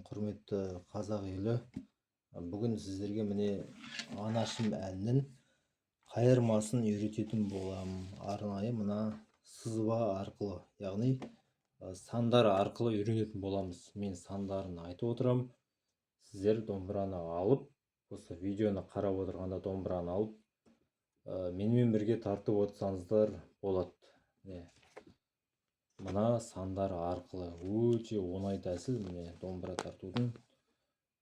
Құрметті қазақ елі! Бүгін сіздерге, міне, «Анашым» әнінің қайырмасын үйрететін боламын. Арнайы мына сызба арқылы, яғни сандар арқылы үйренетін боламыз. Мен сандарын айтып отырамын, сіздер домбыраны алып, осы видеоны қарап отырғанда домбыраны алып, менімен бірге тартып отырсаңыздар болады. Міне, мына сандар арқылы өте оңай тәсіл, міне, домбыра тартудың.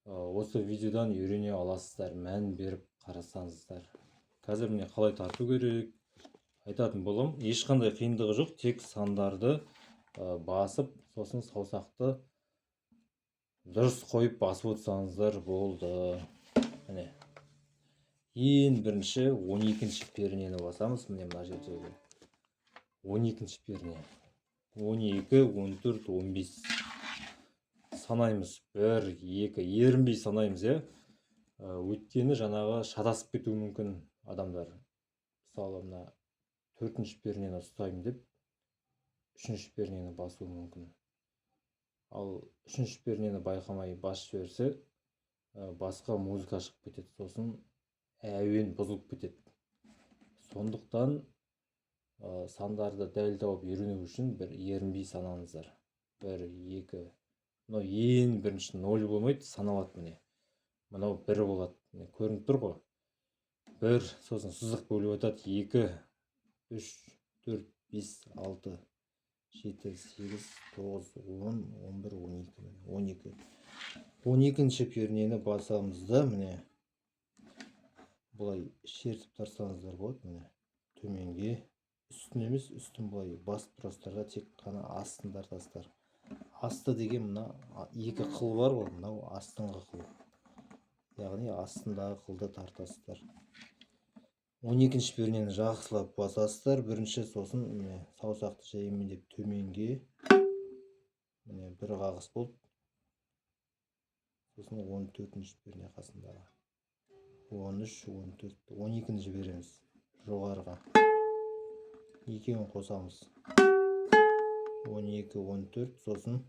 Осы видеодан үйрене аласыздар, мән беріп қарасаңыздар. Қазір, міне, қалай тарту керек айтатын боламын. Ешқандай қиындығы жоқ, тек сандарды басып, сосын саусақты дұрыс қойып басып отырсаңыздар болды. Міне, ең бірінші 12 пернені басамыз. Міне, мына жердегі 12 перне. 12, 14, 15 санаймыз. Бір, екі, ерінбей санаймыз, иә. Өйткені жаңағы шатасып кетуі мүмкін адамдар. Мысалы, мына төртінші пернені ұстаймын деп, үшінші пернені басуы мүмкін. Ал үшінші пернені байқамай басып жіберсе, басқа музыка шығып кетеді, сосын әуен бұзылып кетеді. Сондықтан сандарды дәл тауып үйрену үшін бір ерінбей санаңыздар. Бір, екі. Мынау ең бірінші ноль болмайды, саналады. Міне, мынау бір болады, міне, көрініп тұр ғой, бір. Сосын сызық бөліп жатады: екі, үш, төрт, бес, алты, жеті, сегіз, тоғыз, 10, 11, 12. Міне, 12. 12-ші пернені басамыз да, міне, былай шертіп тартсаңыздар болады. Міне, төменге, үстін емес, үстін былай басып тұрасыздар да, тек қана астын тартасыздар. Асты деген мына екі қыл бар ғой, мынау астыңғы қыл, яғни астындағы қылды тартасыздар. 12-ші пернені жақсылап басасыздар бірінші, сосын, міне, саусақты жаймендеп төменге. Міне, бір қағыс болды. Сосын 14-ші перне қасындағы. 13, 14, 12-ні жібереміз жоғарыға, екеуін қосамыз: 12, 14. Сосын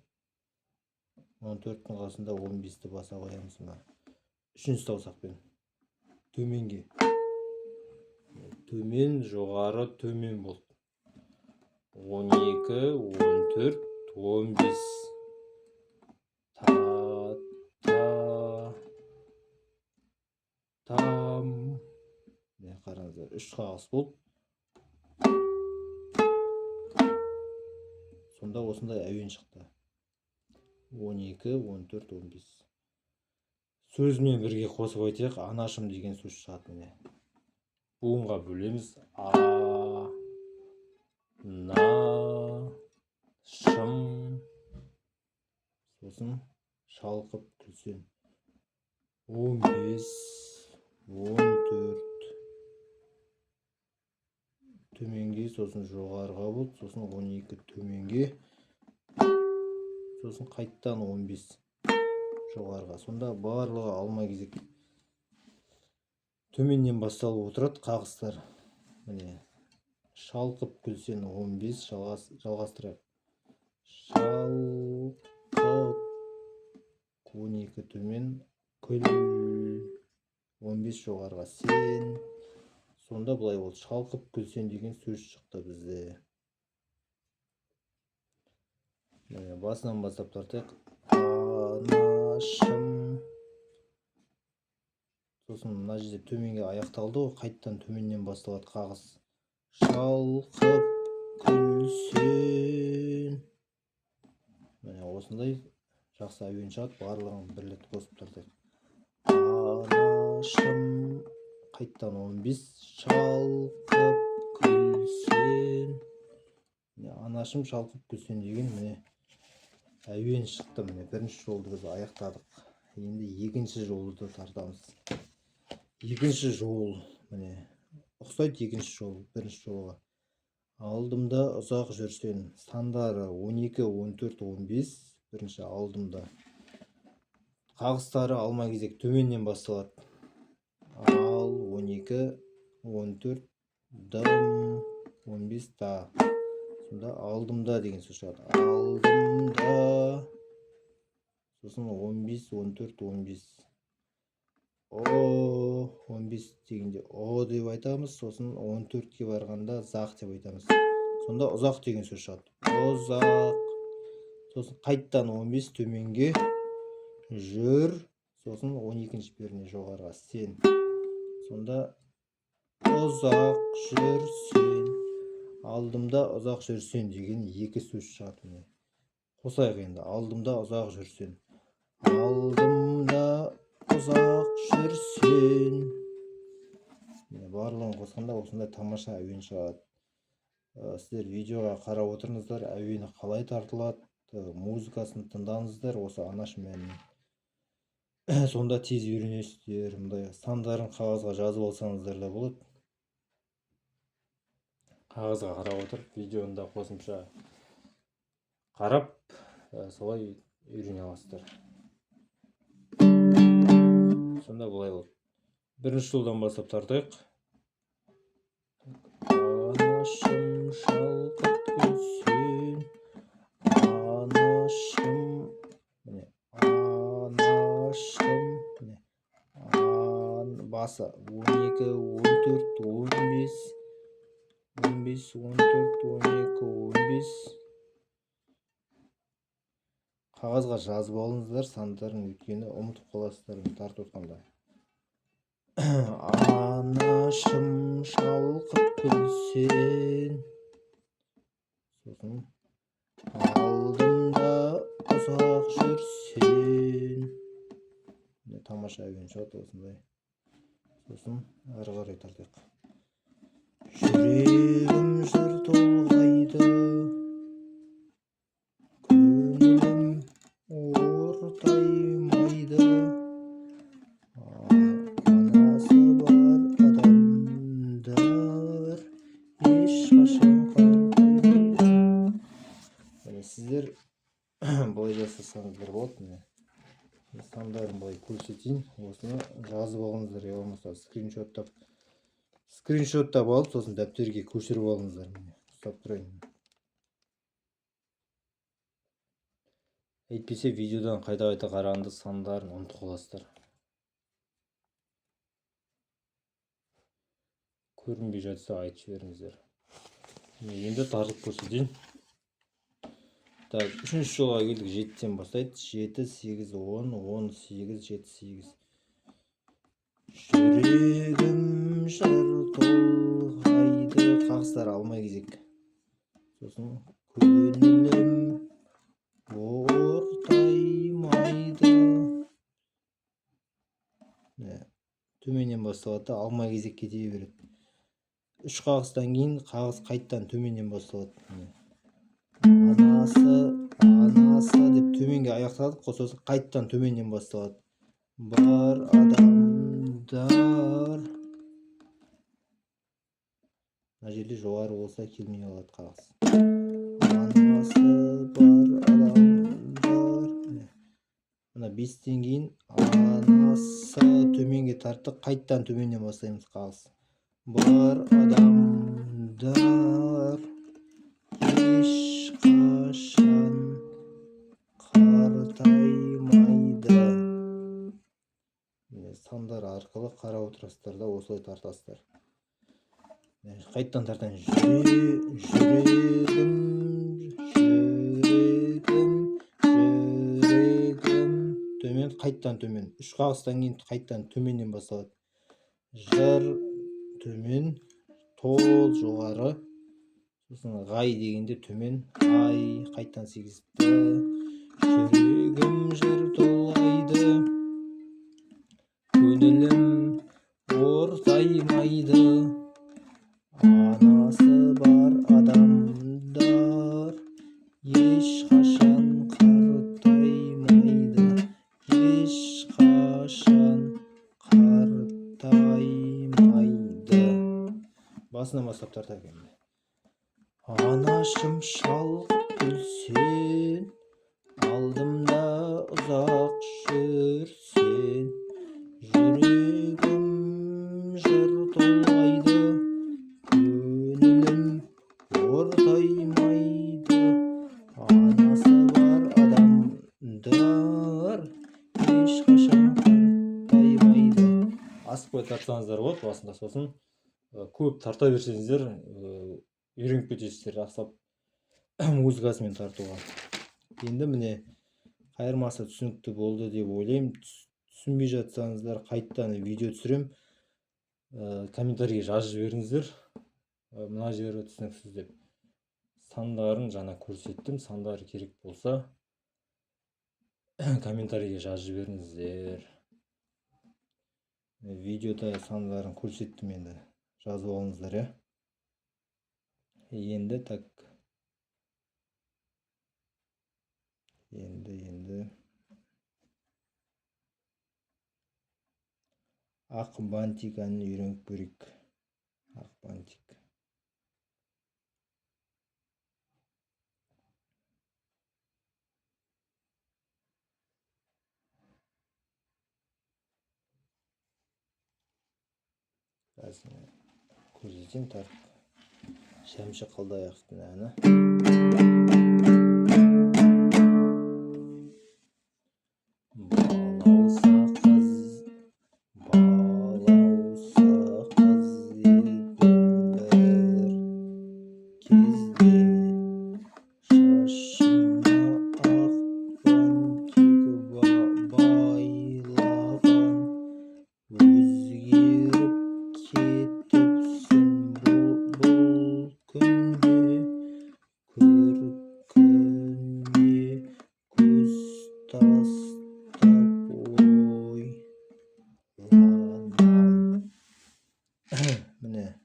14-тің қасында 15-ті баса қоямыз. Мына үшінші саусақпен төменге. Төмен, жоғары, төмен болды. 12, 14, 15. Та, та, там. Міне, қараңыздар, үш қағыс болды. Сонда осындай әуен шықты: 12, 14, 15. Сөзімен бірге қосып айтайық. «Анашым» деген сөз шығады. Міне, буынға бөлеміз: а, на, шым. Сосын шалқып күлсең. 15, 14, төменге, сосын жоғарыға болды, сосын 12 төменге, сосын қайттан 15 жоғарыға. Сонда барлығы алма кезек төменнен басталып отырады қағыстар. Міне, шалқып күлсең, 15. Жалғастырайық. Шалқып, 12 төмен, күл, 15 жоғарыға, сен. Сонда былай болды: «Шалқып күлсең» деген сөз шықты бізде. Міне, басынан бастап тартайық. Анашым. Сосын мына жерде төменге аяқталды ғой, қайттан төменнен басталады қағыс. Шалқып күлсең. Міне, осындай жақсы әуен шығады. Барлығын бір рет қосып тартайық. Анашым, қайттан 15, шалқып күлсең. Міне, «Анашым, шалқып күлсең» деген, міне, әуен шықты. Міне, бірінші жолды біз аяқтадық, енді екінші жолды тартамыз. Екінші жол, міне, ұқсайды екінші жол бірінші жолға. «Алдымда ұзақ жүрсең». Сандары 12, 14, 15. Бірінші «Алдымда». Қағыстары алма кезек төменнен басталады. Ал, 12, 14, дым, 15, та. Сонда «Алдымда» деген сөз шығады. Алдымда. Сосын 15, 14, 15. О, 15 дегенде о деп айтамыз, сосын 14-ке барғанда зақ деп айтамыз. Сонда ұзақ деген сөз шығады. Ұзақ. Сосын қайттан 15 төменге жүр, сосын 12-ші перне жоғарыға сен. Сонда ұзақ жүрсен, алдымда ұзақ жүрсен деген екі сөз шығады міне. Қосайық енді, алдымда ұзақ жүрсен. Алдымда ұзақ жүрсен. Міне, барлығын қосқанда осындай тамаша әуен шығады. Сіздер видеоға қарап отырыңыздар, әуені қалай тартылады, музыкасын тыңдаңыздар осы анашым әнінің. Сонда тез үйренесіздер. Мындай сандарын қағазға жазып алсаңыздар да болады. Қағазға қарап отырып, видеоны да қосымша қарап, солай үйрене аласыздар. Сонда былай болады. Бірінші жолдан бастап тартайық. Анашым шалқып күлсең, анашым, міне, анашым, міне, ан, басы 12, 14, 15, 15, 14, 12, 15. Қағазға жазып алыңыздар сандарын, өйткені ұмытып қаласыздар тартып отқанда. Анашым шалқып күлсең, сосын алдымда ұзақ жүрсең. Міне, тамаша әуен шығады осындай. Сосын әрі қарай тартайық. Жүрегім жыр толғайды, көңілім ортаймайды, анасы бар адамдар ешқашан қартаймайды. Міне, сіздер былай жасасаңыздар болады. Міне, сандарын былай көрсетейін, осыны жазып алыңыздар, я болмаса скриншоттап алып, сосын дәптерге көшіріп алыңыздар. Міне, ұстап тұрайын. Әйтпесе видеодан қайта-қайта қарағанда сандарын ұмытып қаласыздар. Көрінбей жатса айтып жіберіңіздер. Міне, енді тартып көрсетейін. Так, үшінші жолға келдік, 7-тен бастайды. 7, 8, 10, 10, 8, 7, 8. Жүрегім жыр толғайды. Қағыстар алма кезек. Сосын көңілім ортаймайды. Міне, төменнен басталады да, алма кезек кете береді. 3 қағыстан кейін қағыс қайттан төменнен басталады. Міне. Анасы, анасы деп төменге аяқтадық қой, сосын қайттан төменнен басталады. Бар адамдар. Мына жерде жоғары болса келмей қалады қағыс. Анасы бар адамдар. Міне. Мына 5-тен кейін анасы төменге тарттық, қайттан төменнен бастаймыз қағыс. Бар адамдар ешқашан қартаймайды. Міне, сандар арқылы қарап отырасыздар да, осылай тартасыздар. Міне, қайттан тартайын. Жүрегім, жүрегім, жүрегім. Төмен, қайттан төмен. 3 қағыстан кейін қайттан төменнен басталады. Жыр төмен, тол жоғары. Сосын ғай дегенде төмен, ай, қайттан 8 д. Жүрегім жыр толғайды, көңілім ортаймайды. Анасы бар адамдар ешқашан қартаймайды, ешқашан қартаймайды. Басынан бастап тартайық енді. Анашым шалқып күлсең, алдымда ұзақ жүрсең, жүрегім жыр толғайды, көңілім ортаймайды. Анасы бар адамдар тартсаңыздар болады басында, сосын көп тарта берсеңіздер үйреніп кетесіздер жақсылап музыкасымен тартуға. Енді міне қайырмасы түсінікті болды деп ойлаймын. Түсінбей жатсаңыздар қайтадан видео түсірем, комментарийге жазып жіберіңіздер, мына жері түсініксіз деп. Сандарын жаңа көрсеттім, сандары керек болса комментарийге жазып жіберіңіздер. Видеода сандарын көрсеттім, енді жазып алыңыздар, иә. Енді так, енді Ақ бантик әнін үйреніп көрейік. Ақ бантик. Қазір көрсетейін тартып. Шәмші Қалдаяқовтың әні. Балауса қыз, балауса қыз едім бір кезде, шашына ақ бантик байлаған, өзгеріп кетіпсің бұл күнде, көркіңе көз тастап ойланам. Міне,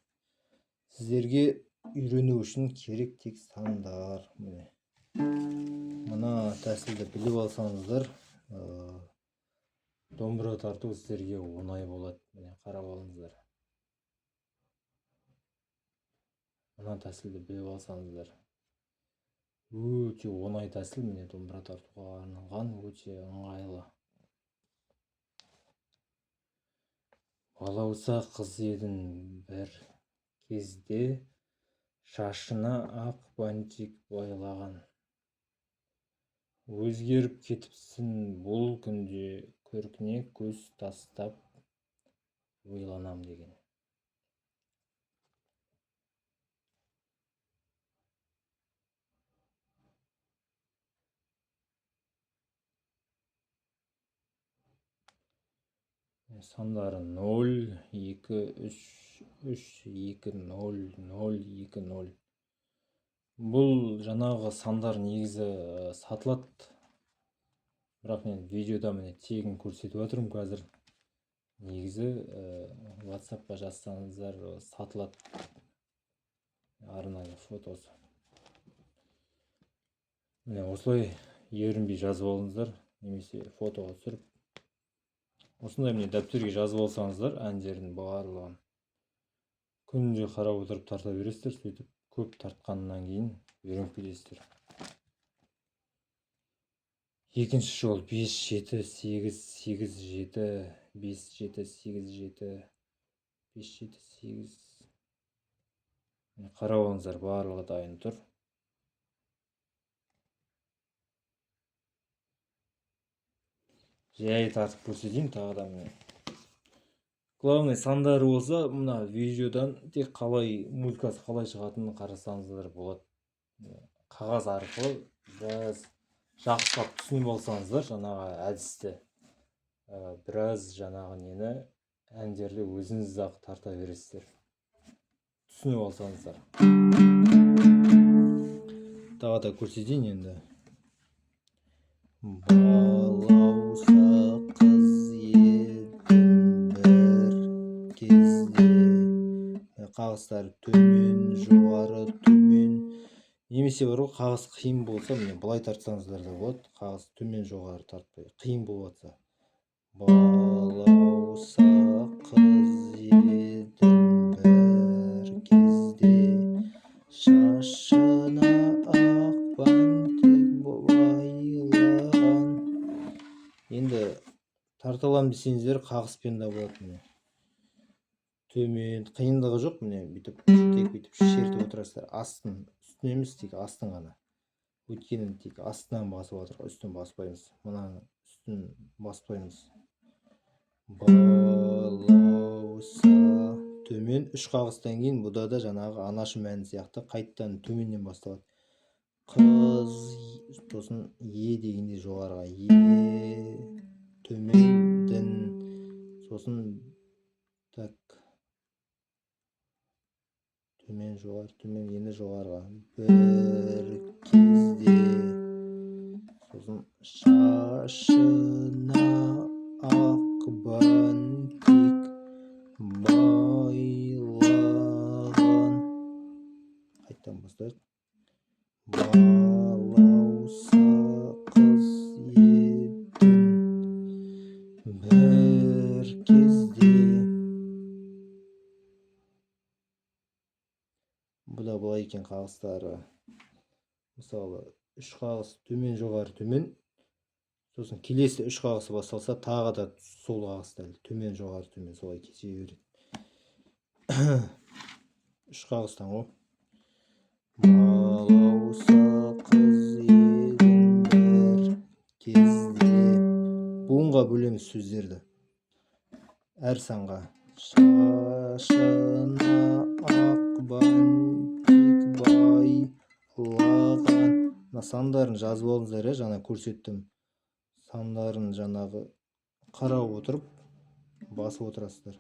сіздерге үйрену үшін керек тек сандар. Міне, мына тәсілді біліп алсаңыздар, домбыра тарту сіздерге оңай болады. Міне, қарап алыңыздар. Мына тәсілді біліп алсаңыздар, өте оңай тәсіл. Міне, домбыра тартуға арналған өте ыңғайлы. Балауса қыз едің бір кезде, шашына ақ бантик байлаған, өзгеріп кетіпсің бұл күнде, көркіне көз тастап ойланам деген. Сандары 0, 2, 3, 3, 2, 0, 0, 2, 0. Бұл жаңағы сандар негізі сатылады. Бірақ мен видеода міне тегін көрсетіп жатырмын қазір. Негізі WhatsAppқа жазсаңыздар сатылады арнайы фотосы. Міне осылай ерінбей жазып алыңыздар, немесе фотоға түсіріп. Осындай міне дәптерге жазып алсаңыздар әндердің барлығын күнде қарап отырып тарта бересіздер. Сөйтіп көп тартқаннан кейін үйреніп кетесіздер. Екінші жол 5, 7, 8, 8, 7, 5, 7, 8, 7, 5, 7, 8. Міне, қарап алыңыздар, барлығы дайын тұр. Жай тартып көрсетейін тағы да міне. Главный сандары болса, мына видеодан тек қалай музыкасы қалай шығатынын қарасаңыздар болады. Қағаз арқылы біраз жақсылап түсініп алсаңыздар жаңағы әдісті, біраз жаңағы нені әндерді өзіңіз-ақ тарта бересіздер. Түсініп алсаңыздар. Тағы да көрсетейін енді. Балауса қыз едің бір кезде. Қағыстар төмен, жоғары, төмен. Немесе бар ғой, қағыс қиын болса, міне былай тартсаңыздар да болады. Қағыс төмен, жоғары тартпай, қиын болып жатса. Балауса қыз едің бір кезде, шашына ақ бантик байлаған. Енді тарта аламын десеңіздер, қағыспен де болады міне. Төмен, қиындығы жоқ, міне бүйтіп тек бүйтіп шертіп отырасыздар. Астын, үстін емес, тек астын ғана. Өйткені тек астынан басып жатыр, үстін баспаймыз. Мынаның үстін баспаймыз. Балауса Балауса төмен 3 қағыстан кейін бұда да жаңағы анашым әні сияқты қайттан төменнен басталады. Қыз, сосын е дегенде жоғарыға е, төмен, дін, сосын так төмен, жоғары, төмен, енді жоғарыға бір кезде, сосын шашына ақ бантик байлаған. Қайттан бастайық. Балауса қыз едің бір кезде. Бұ да былай екен қағыстары. Мысалы, 3 қағыс төмен, жоғары, төмен. Сосын келесі 3 қағысы басталса, тағы да сол қағысты әлі төмен, жоғары, төмен солай кесе береді. 3 қағыстан ғой. Балауса қыз едің бір кезде. Буынға бөлеміз сөздерді. Әр санға. Шашына ақ бантик байлаған. Мына сандарын жазып алыңыздар, жаңа көрсеттім. Сандарын жаңағы қарап отырып басып отырасыздар.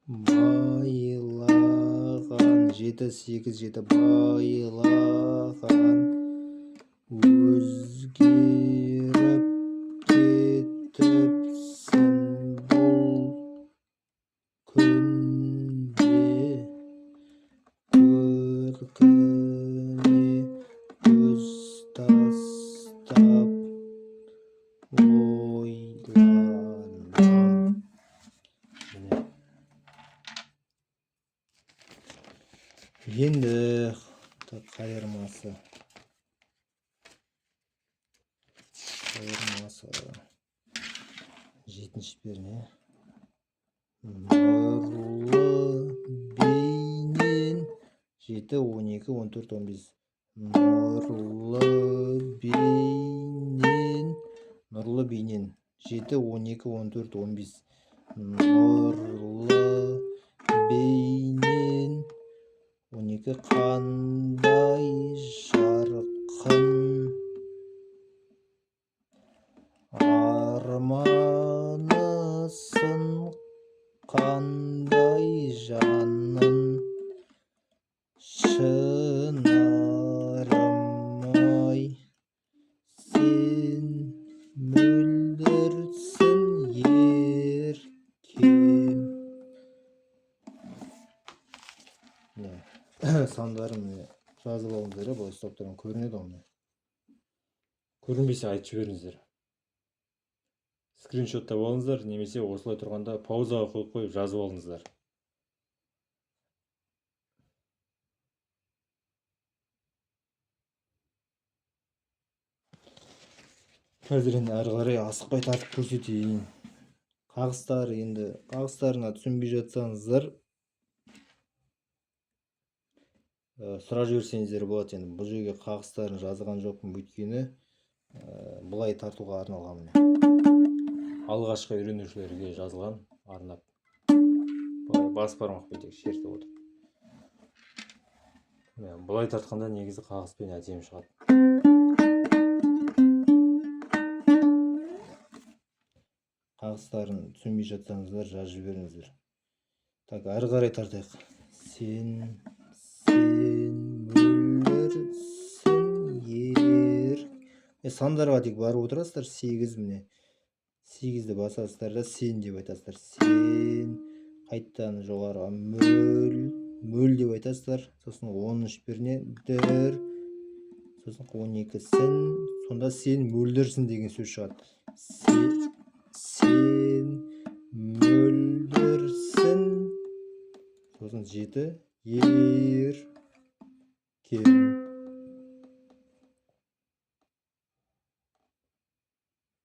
Байлаған 7 8 7 байлаған. Өзгеріп кетіпсің бұл күнде, көркіне көз тастап ойланам. Міне. Енді қайырмасы. Қайырмасы. 7-ші перне. Нұрлы бейнен 7, 12, 14, 15. Нұрлы бейнен, нұрлы бейнен 7, 12, 14, 15. Нұрлы бейнен 12 қандай жарқын арманысын, қандай жанын, шынарым-ай, сен мөлдірсің еркем. Міне, сандарын міне жазып алыңыздар, былай ұстап тұрған көрінеді ғой міне. Көрінбесе айтып жіберіңіздер. Скриншоттап алыңыздар, немесе осылай тұрғанда паузаға қойып қойып жазып алыңыздар. Қазір енді әрі қарай асықпай тартып көрсетейін. Қағыстар енді қағыстарына түсінбей жатсаңыздар, сұрап жіберсеңіздер болады. Енді бұл жерге қағыстарын жазған жоқпын, өйткені, былай тартуға арналған міне. Алғашқы үйренушілерге жазылған арнап. Былай бас бармақпен тек шертіп отыр. Міне, былай тартқанда негізі қағыспен әдемі шығады. Қағыстарын түсінбей жатсаңыздар, жазып жіберіңіздер. Так, әрі қарай тартайық. Сен, сен мөлдірсің ер. Сандарға тек барып отырасыздар. 8 міне. 8-ді басасыздар да сен деп айтасыздар. Сен қайтадан жоғарыға мөл, мөл деп айтасыздар. Сосын 13 біріне дір, сосын 12 сін. Сонда сен мөлдірсің деген сөз шығады. Сен мөлдірсің. Сосын 7 еркем.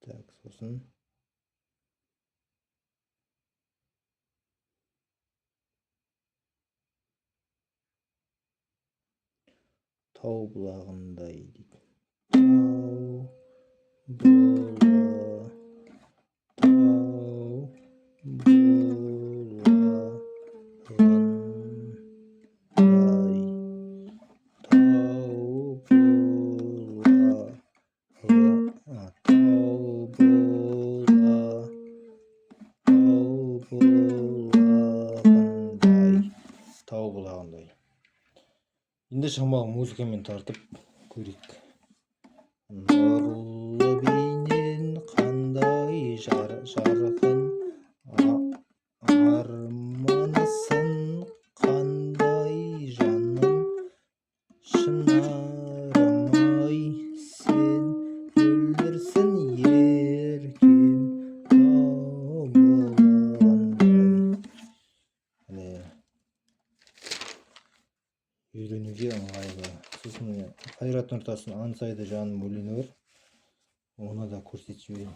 Так, сосын тау бұлағындай дейді. Тау бұла, тау Енді шамалы музыкамен тартып көрейік. Нұрлы бейнең қандай жарқын, арманысың қандай, жаным, шынарым ай, сен мөлдірсің, еркем, тау бұлағындай. Міне, үйренуге ыңғайлы. Сосын, міне, Қайрат Нұртастың «Аңсайды жаным» өлеңі бар, оны да көрсетіп жіберейін.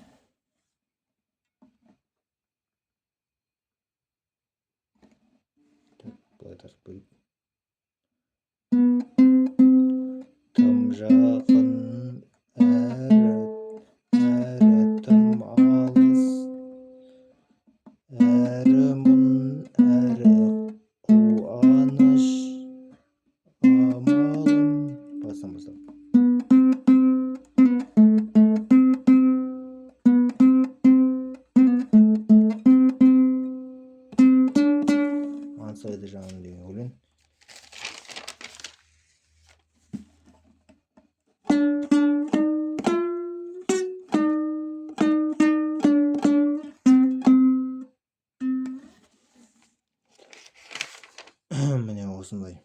Так, былай тартып көрейік. Тым жақын әрі тым алыс, әрі мұң, әрі қуаныш, амалым. Басынан бастап. «Аңсайды жаным» деген өлең. Міне, осындай.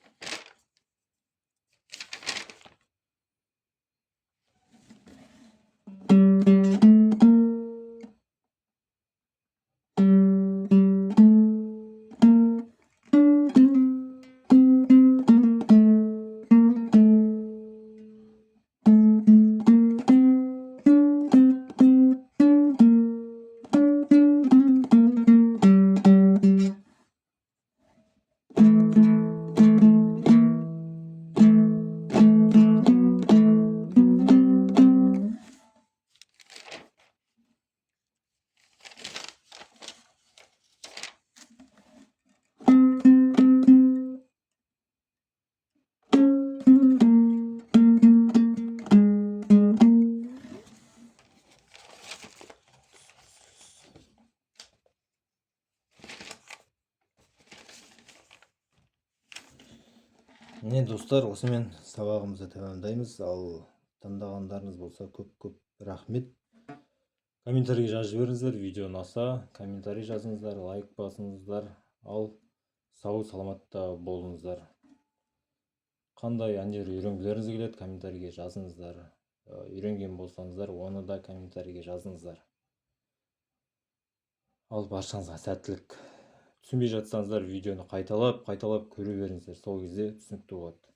Міне, достар, осымен сабағымызды тәмамдаймыз. Ал тыңдағандарыңыз болса, көп көп рахмет. Комментарий жазып жіберіңіздер. Видео ұнаса, комментарий жазыңыздар, лайк басыңыздар. Ал сау саламатта болыңыздар. Қандай әндер үйренгілеріңіз келеді, комментарийге жазыңыздар. Үйренген болсаңыздар, оны да комментарийге жазыңыздар. Ал баршаңызға сәттілік. Түсінбей жатсаңыздар, видеоны қайталап қайталап көре беріңіздер, сол кезде түсінікті болады.